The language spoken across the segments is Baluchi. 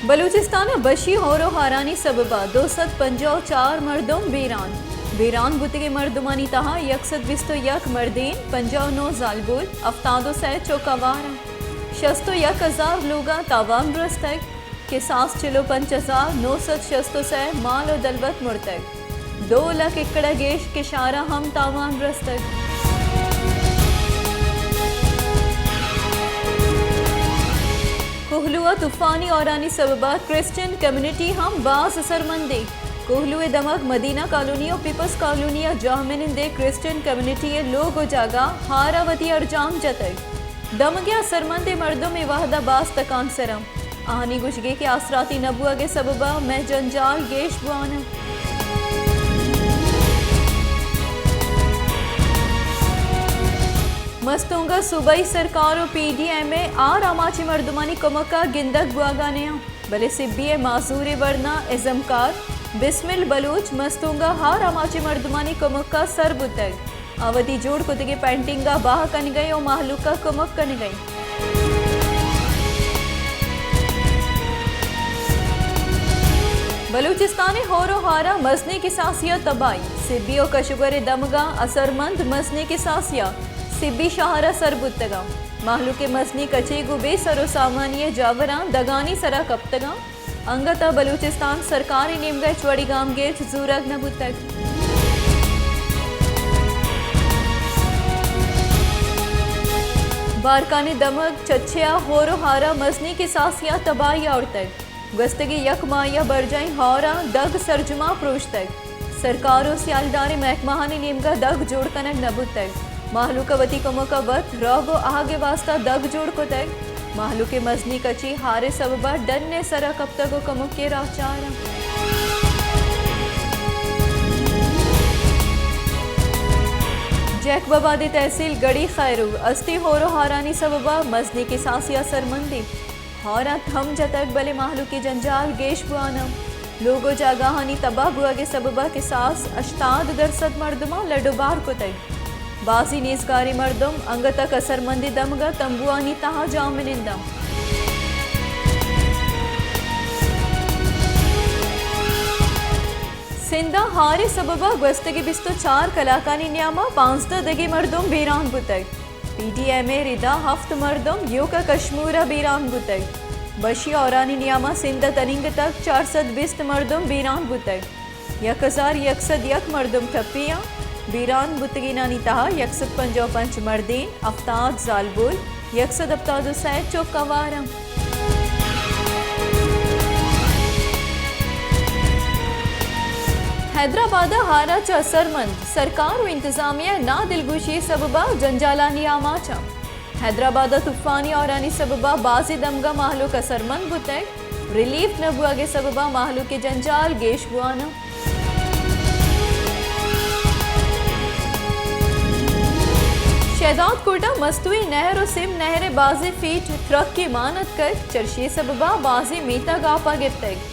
بلوچستان ء بشی ہور و ہارانی سبب ء دو سد پنجاہ و چار مردم بیران۔ بیران بوتگیں مردمانی تہا یک سد بیست و یک مردین، پنجاہ و نو زالبول، ہفتاد و سئے چک آوار انت۔ شست و یک ہزار لوگاں تاوان رستگ۔ کساس چل و پنچ ہزار نو سد شست و سئے مال و دلوت مرتگ۔ دو لکھ ایکڑ ء گیش کشاراں ہم تاوان رستگ۔ کوہلو ء طوفانی ہورانی سبب ء کرسچن کمیونٹی ہم باز اثرمندیں۔ کوہلو ء دمگ مدینہ کالونی و پیپلز کالونی ء جاہمنندیں کرسچن کمیونٹی ء لوگ و جاگہ ہار ء وتی ارجام جتگ۔ دمگ ء اثرمندیں مردم اے وہد ء باز تکانسر انت۔ آہانی گوشگ انت کہ آسراتی نہ بوہگ ء سبب ء مئے جنجال گیش بوان انت۔ مستونگ ء صوبائی سرکار و پی ڈی ایم اے ہار آماچیں مردمانی کمک ء گندگ بوہگ ء نہ انت، بلے سبی ء معذوریں ورنا ازمکار بسمل بلوچ مستونگ ء ہار آماچیں مردمانی کمک ء سر بوتگ۔ آ وتی جوڑ کتگیں پینٹنگ ء بہا کنگ ء و مہلوک ء کمک کنگ ء۔ بلوچستان ء ہور و ہار ء مزنیں کساسی ء تباہی، سبی و کشگور ء دمگاں اثرمند مزنیں کساسی ء سبی شہر ء سر بوتگ ء مہلوک ء مزنیں کچے گوں بے سر و سامانی ء جاوراں دگانی سرا کپتگ ء انگت ء بلوچستان سرکار ء نیمگ ء ہچ وڑی گامگیج زورگ نہ بوتگ۔ بارکانی دمگ چچے ء ہور و ہار ء مزنیں کساسی ء تباہی آورتگ۔ گوستگیں یک ماہی ء برجاہیں ہاراں دگ سرجما پروشتگ۔ سرکار و سیالداریں محکمہانی نیمگ ء دگ جوڑ کنگ نہ بوتگ۔ مہلوک ء وتی کمک ء وت رہگ و آہگ ء واستہ دگ جوڑ کتگ۔ مہلوک ء مزنیں کچی ہار ء سبب ء ڈن ء سر ء کپتگ و کمک ء راہ چار انت۔ جیکب آباد ء تحصیل گڑی خیرو استیں ہور و ہارانی سبب ء مزنیں کساسی ء سرمندیں۔ ہاراں تھم جتگ، بلے مہلوک ء جنجال گیش بوان انت۔ لوگ و جاگہانی تباہ بوہگ ء سبب ء کساس ہشتاد درسد مردماں لڈ و بار کتگ۔ بازیں نیزگاریں مردم انگت ء کسرمندیں دمگ ء تمبوانی تہا جاہ منند انت۔ سندھ ء ہار ء سبب ء گوستگیں بیست و چار کلاکانی نیام ء پانزدہ دگہ مردم بیران بوتگ۔ پی ڈی ایم اے ء ردا ہفت مردم ایوک ء کشمور ء بیران بوتگ۔ بشی ہورانی نیام ء سندھ ء تنینگتگ چار سد بیست مردم بیران بوتگ۔ یک ہزار یک سد یک مردم ٹپی آں۔ بیران بوتگینانی تہا یک سد پنجاہ و پنچ مردین، ہفتاد زالبول، یک سد ہپتاد و سئے چک ہوار آں۔ حیدرآباد ء ہار ء چہ اثرمند سرکار و انتظامیہ ء نادلگوشی ء سبب ء جنجالانی آماچ آں۔ حیدرآباد ء طوفانی ہورانی سبب ء بازیں دمگ ء مہلوک اثرمند بوتگ۔ ریلیف نہ بوہگ ء سبب ء مہلوک ء جنجال گیش بوان آں۔ شہداد کوٹ ء مستوئی نہر و سم نہر ء بازیں فیٹ ترک ء مان اتکگ، چرشی ء سبب ء بازیں میتگ آپ ء گپتگ۔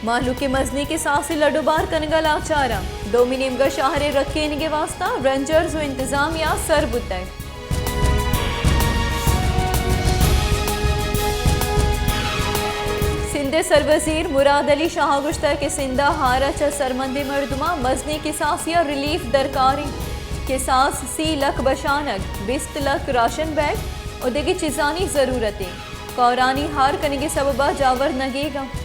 مہلوک ء مزنیں کساسے لڈ و بار کنگ ء لاچار آں۔ دومی نیمگ ء شہر ء رکینگ ء واستہ رینجرز و انتظامیہ سر بوتگ۔ سندھ ء سروزیر مراد علی شاہ ء گوشتگ کہ سندھ ء ہار ء چہ سرمندیں مردماں مزنیں کساسے ء ریلیف درکار انت۔ کساس سی لکھ بشانگ، بیست لکھ راشن بیگ و دگہ چیزانی ضرورت انت۔ کورانی ہار کنگ ء سبب ء جاور نگیگ انت۔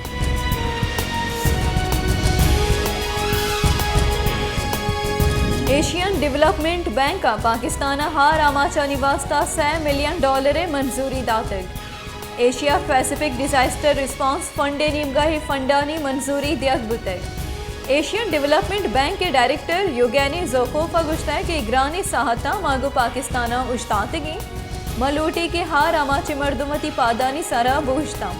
ایشین ڈویلپمنٹ بینک ء پاکستان ء ہار آماچانی واستہ سئے ملین ڈالر ء منظوری داتگ۔ Asia Pacific disaster response fund ء نیمگا اے فنڈانی منظوری دیگ بوتگ۔ ایشین ڈویلپمنٹ بینک ء ڈائریکٹر یوگینی زوکوف ء گوشتگ کہ گرانیں ساہتاں ما گوں پاکستان ء اوشتاتگیں۔ ما لوٹیں کہ ہار آماچیں مردم وتی پادانی سرا بوشتاں۔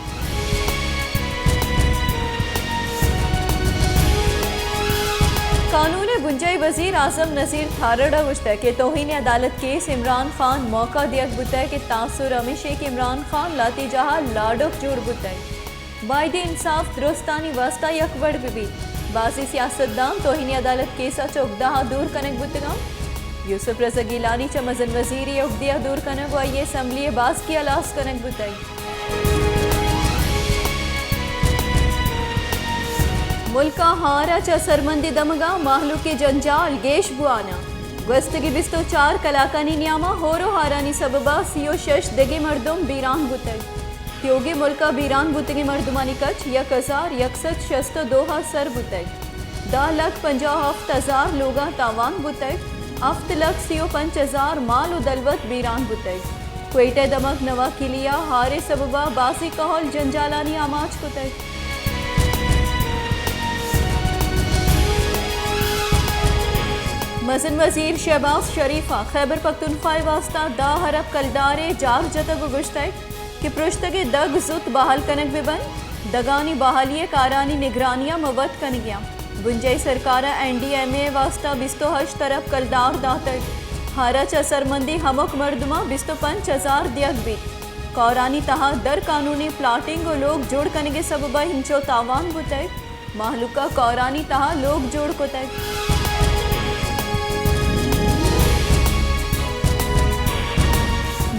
قانون ء بنجاہی وزیر اعظم نذیر تھارڑ ء گوشتگ کہ توہین عدالت کیس عمران خان موقع دیگ بوتگ کہ تاثر ہمیش انت کہ عمران خان لہتے جاہ ء لاڈک جوڑ بوتگ۔ بائدیں انصاف درستانی واستہ یک وڑ بہ بیت۔ بازیں سیاستدان توہین عدالت کیس ء چہ اگدہ ء دور کنگ بوتگ انت۔ یوسف رضا گیلانی چہ مزن وزیری اگدے ء دور کنگ و آئی ء اسمبلی ء باسکی ہلاس کنگ بوتگ۔ ملک ءَ ہار ءَ چہ سرمندی دمگ ءَ مہلوک ءِ جنجال گیش بوان ءَ۔ گوستگیں بیست ءُ چار کلاکانی نیام ءَ ہور ءُ ہارانی سبب ءَ سی ءُ شش دگہ مردم بیران بوتگ۔ تیوگیں ملک ءَ بیران بوتگیں مردمانی کچ یک ہزار یک سد شست ءُ دو ءَ سر بوتگ۔ دہ لکھ پنجاہ ءُ ہفت ہزار لوگاں تاوان بوتگ۔ ہفت لکھ سی ءُ پنچ ہزار مال ءُ دلوت بیران بوتگ۔ کوئٹہ ءِ دمگ نواکیلی ءَ ہار ءِ سبب ءَ بازیں کہول جنجالانی آماچ کتگ۔ مزن وزیر شہباز شریف ءَ خیبر پختونخوا ءِ واستہ دہ ارب کلدار ءِ جار جتگ ءُ گوشتگ کہ پرشتگیں دگ زوت بحال کنگ بہ بنت، دگانی بحالی ءِ کارانی نگرانی ءَ ما وت کنگ ءَ ایں۔ بنجاہی سرکار ءَ این ڈی ایم اے ءِ واستہ بیست ءُ ہشت ارب کلدار داتگ۔ ہار ءَ چہ سرمندی ہمک مردماں بیست ءُ پنچ ہزار دیگ بیت۔ کورانی تہا در قانونی پلاٹنگ ءُ لوگ جوڑ کنگ ءِ سبب ءَ ہنچو تاوان بوتگ، مہلوک ءَ کورانی تہا لوگ جوڑ کتگ۔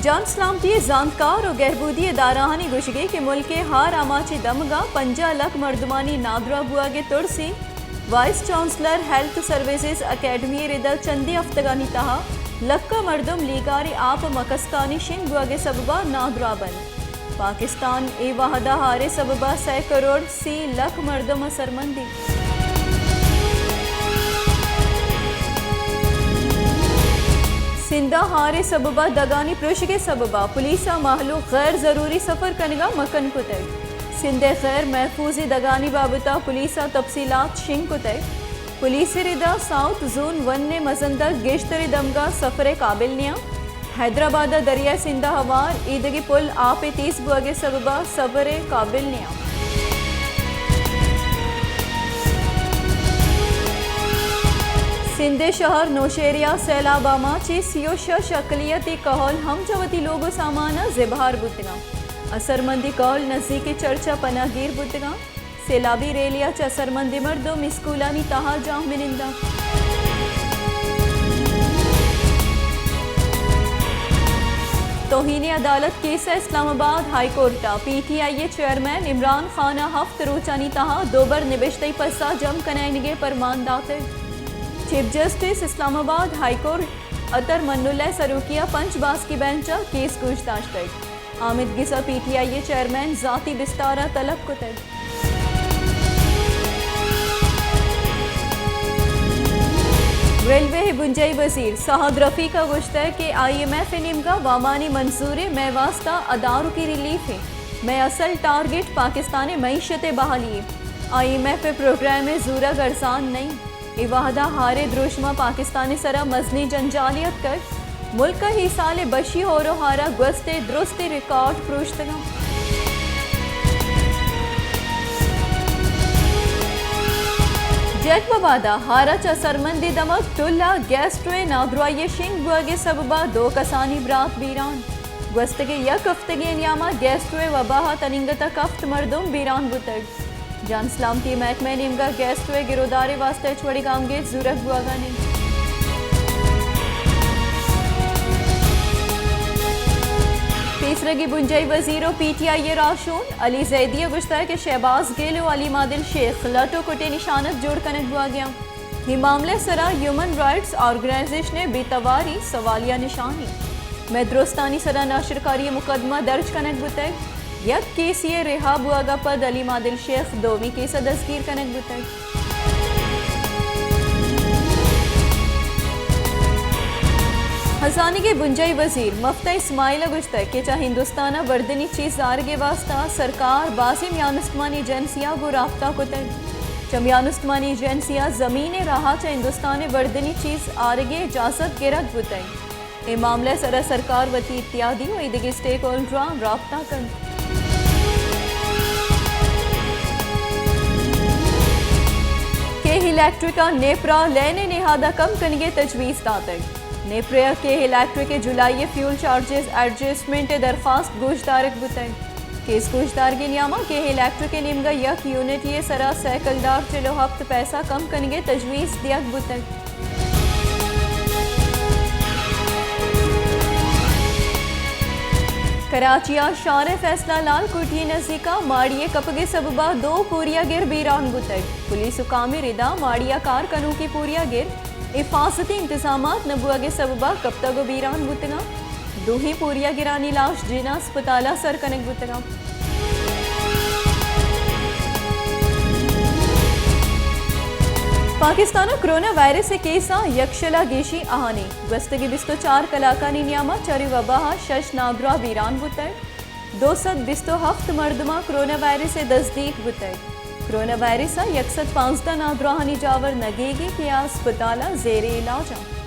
جان سلامتی ءِ زانتکار ءُ گہبودی ادارہانی گوشگ اِنت کہ ملک ءِ ہار آماچ ءِ دمگ ءَ پنجاہ لکھ مردمانی نادراہ بوگ ءِ ترس اِنت۔ Vice chancellor health services academy ءِ رد ءَ چندیں ہفتگانی تہا لکاں مردم لیگار ءِ آپ ءُ مکسکانی شنگ بوگ ءِ سبب ءَ نادراہ بنت۔ پاکستان اے وہد ءَ ہار ءِ سبب ءَ سئے کروڑ سی لکھ مردم ءَ سرمندی۔ سندھ ءَ ہار ءِ سبب ءَ دگانی پرشگ ءِ سبب ءَ پولیس ءَ مہلوک غیر ضروری سفر کنگ ءَ مکن کتگ۔ سندھ ءِ غیر محفوظیں دگانی بابت ءَ پولیس ءَ تفصیلات شنگ کتگ۔ پولیس ءِ رد ءَ ساؤتھ زون ون ءِ مزن دگ گیشتریں دمگ ءَ سفر ءِ قابل نیاں۔ حیدرآباد ءَ دریائے سندھ ءَ ہوار ایدگہ پل آپ ءِ تیز بوگ ءِ سبب ءَ سفر ءِ قابل نیاں۔ سندھ ءِ شہر نوشہرہ ءَ سیلاب آماچ ءِ سی ءُ شش اقلیتی کہول ہم چہ وتی لوگ ءُ سامان ءَ زبہر بوتگاں۔ اثرمندیں کہول نزیک چرچ ءَ پناہ گیر بوتگاں۔ سیلابی ریلی ءَ چہ اثرمندیں مردم اسکولانی تہا جاہ منند اَنت۔ توہین عدالت کیس ءَ اسلام آباد ہائی کورٹ ءَ پی ٹی آئی ءِ چیئرمین عمران خان ءَ ہفت روچانی تہا دوبر نبشتہی پسہ جم کنائینگ ءِ پرمان داتگ۔ چیف جسٹس اسلام آباد ہائی کورٹ عطر من اللہ ءِ سروکی ءَ پنچ باسکی بینچ ءَ کیس گوش داشتگ۔ آمید گس ءَ پی ٹی آئی ءِ چیئرمین ذاتی بستار ءَ طلب کتگ۔ ریلوے ءِ بنجاہی وزیر سعد رفیق ءَ گوشتگ کہ آئی ایم ایف ءِ نیمگ ءَ وامانی منظوری مئے واستہ ادارکی ریلیف اِنت۔ مئے اصل ٹارگٹ پاکستان ءِ معیشت ءِ بحالی اِنت۔ آئی ایم ایف ءِ پروگرام ءِ زورگ ارزان نہ اِنت۔ اے وہد ءَ ہار ءِ دروشم ءَ پاکستان ءِ سرا مزنیں جنجالے اتکگ۔ ملک ءَ اے سال ءِ بشی ہور ءُ ہار ءَ گوست ءِ درستیں ریکارڈ پروشتگ اَنت۔ جیکب آباد ءَ ہار ءَ چہ سرمندی دمگ ٹل ءَ گیسٹرو ءِ نادراہی ءِ شنگ بوگ ءِ سبب ءَ دو کسانی برات بیران۔ گوستگیں یک ہفتگے ءِ نیام ءَ گیسٹرو ءِ وبا ءَ تنینگت ءَ ہفت مردم بیران بوتگ۔ جان سلامتی محکمہ ءِ نیمگ ءَ گیسٹرو ءِ گرودار ءِ واستہ ہچ وڑیں گامگیج زورگ بوگ ءَ نہ اِنت۔ پیسرگی بنجاہی وزیر ءُ پی ٹی آئی ءِ راہشون علی زیدی ءَ گوشتگ کہ شہباز گل ءُ علیم عادل شیخ لٹ ءُ کٹ ءِ نشانگ جوڑ کنگ بوگ ءَ اَنت۔ اے معاملہ ءِ سرا ہیومن رائٹس آرگنائزیشن ءِ بے تواری سوالیہ نشانی۔ مئے درستانی سرا ناشرکاری ءِ مقدمہ درج کنگ بوتگ۔ یک کیسے ءِ رہا بوگ ءَ پد علیم عادل شیخ دومی کیس ءَ دزگیر کنگ بوتگ۔ ہزانگی بنجاہی وزیر مفتح اسماعیل ءَ گوشتگ کہ چہ ہندوستان ءَ وردنی چیز آرگ ءِ واستہ سرکار بازیں میان استمانی ایجنسی ءَ گوں رابطہ کتگ۔ چہ میان استمانی ایجنسی ءَ زمین ءِ راہ ءَ چہ ہندوستان ءَ وردنی چیز آرگ ءِ اجازت گرگ بوتگ۔ اے معاملہ ءِ سرا سرکار وتی اتحادی ءُ ایدگہ اسٹیک ہولڈراں رابطہ کنت۔ کیہ الیکٹرک ءَ نیپرا لین ءِ نہاد ءَ کم کنگ ءِ تجویز داتگ۔ نیپرا ءَ کیہ الیکٹرک ءِ جولائی ءِ فیول چارجز ایڈجسٹمنٹ ءِ درخواست گوش دارگ بوتگ۔ کیس گوشدارگ ءِ نیام ءَ کیہ الیکٹرک ءِ نیمگ ءَ یک یونٹ ءِ سرا سئے کلدار چل ءُ ہپت پیسہ کم کنگ ءِ تجویز دیگ بوتگ۔ کراچی ء شار ء فیصلہ لال کوٹی ء نزیک ء ماڑی ء کپگ ء سبب ء دو پوریاگر بیران بوتگ۔ پولیس حکام ء ردا ماڑی ء کار کنوکیں پوریاگر حفاظتی انتظامات نہ بوگ ء سبب ء کپتگ ء بیران بوتگ انت۔ دوہیں پوریاگرانی لاش جناح ہسپتال ء سر کنگ بوتگ انت۔ پاکستان ء کرونا وائرس ء کیساں یکشل ء گیشیں آھانی۔ گوستگیں بیست ء چار کلاکانی نیام ء چرے وبا ء شش نادراہ بیران بوتگ۔ دو سد بیست ء ہفت مردماں کرونا وائرس ء دزدیک بوتگ۔ کرونا وائرس ء یک سد پانزدہ نادراہانی جاور نگیگی کہ آ ہسپتال ء زیر علاج انت۔